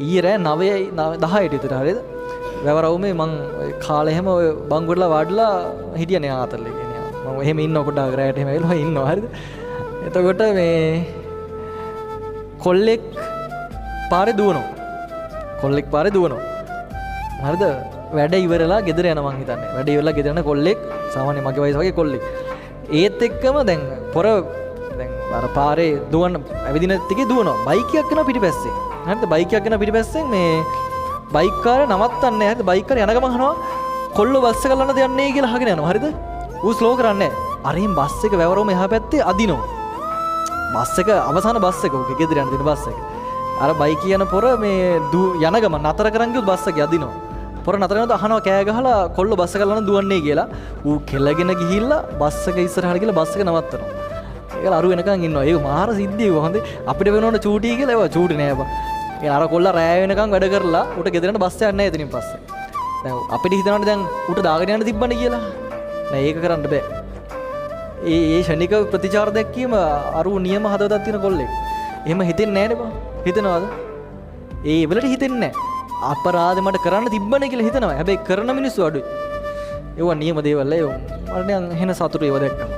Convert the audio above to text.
ඊයේ රෑ 9යි 10ට විතර හරියද? වැවරවුමේ මං ඔය කාලේ එහෙම ඔය බංගුවටලා වාඩිලා හිටියා නේ ආතල් එකේ නේ. මං එහෙම ඉන්නවා පොඩ්ඩක් රෑට එහෙම ඇවිල්ලා ඉන්නවා හරිද? එතකොට මේ කොල්ලෙක් පාරේ දුවනවා. කොල්ලෙක් පාරේ දුවනවා. හරිද? වැඩ ඉවරලා ගෙදර යන මං හිතන්නේ. වැඩ ඉවරලා ගෙදර යන කොල්ලෙක් සාමාන්‍ය මගේ වයස වගේ කොල්ලෙක්. ඒත් එක්කම දැන් පොර දැන් අර පාරේ දුවන ඇවිදින ටිකේ දුවනවා. බයික් එකක් යනවා පිටිපස්සේ. හරිද? බයික් එකක් යනවා පිටිපස්සෙන් මේ බයික් කාරය නවත්තන්නේ නැහැ. හරිද? බයික් කාරය යන ගමන් අහනවා කොල්ලෝ බස් එක අල්ලන්නද යන්නේ කියලා අහගෙන යනවා. හරිද? ඌ ස්ලෝ කරන්නේ නැහැ. අර එහෙම බස් එක වැවරවම එහා පැත්තේ අදිනවා. බස් එක අවසාන බස් එක ඌගේ ගෙදර යන දින බස් එක. අර බයික් යන පොර මේ යන ගමන් නතර කරන් ගියොත් බස් එක අදිනවා. පොර නතර කරනකොට අහනවා කෑ ගහලා කොල්ලෝ බස් එක අල්ලන්න දුවන්නේ කියලා. ඌ කෙලගෙන ගිහිල්ලා බස් එක ඉස්සරහට ගිහලා බස් එක නවත්තනවා. ඒකල අරු වෙනකන් ඉන්නවා. ඒක මාර සිද්ධිය හොඳේ. අපිට වෙනවනේ චූටි කියලා ඒවා චූටි නෑ බා. ඒ අර කොල්ලා රෑ වෙනකන් වැඩ කරලා ඌට ගෙදර යන බස් එකක් නෑ එතනින් පස්සේ. දැන් අපිට හිතනවනේ දැන් ඌට දාගෙන යන්න තිබ්බනේ කියලා. නෑ ඒක කරන්න බෑ. ඒ ඒ ෂණික ප්‍රතිචාර දැක්කීම අරු නියම හදවතක් තියෙන කොල්ලෙක්. එහෙම හිතෙන්නේ නෑනේ බා. හිතනවද? ඒ වෙලට හිතෙන්නේ නෑ. අපරාධ මට කරන්න තිබ්බනේ කියලා හිතනවා. හැබැයි කරන මිනිස්සු අඩුයි. ඒවා නියම දේවල් ඒ මට නිකන් හෙන සතුටු ඒවා දැක්කම.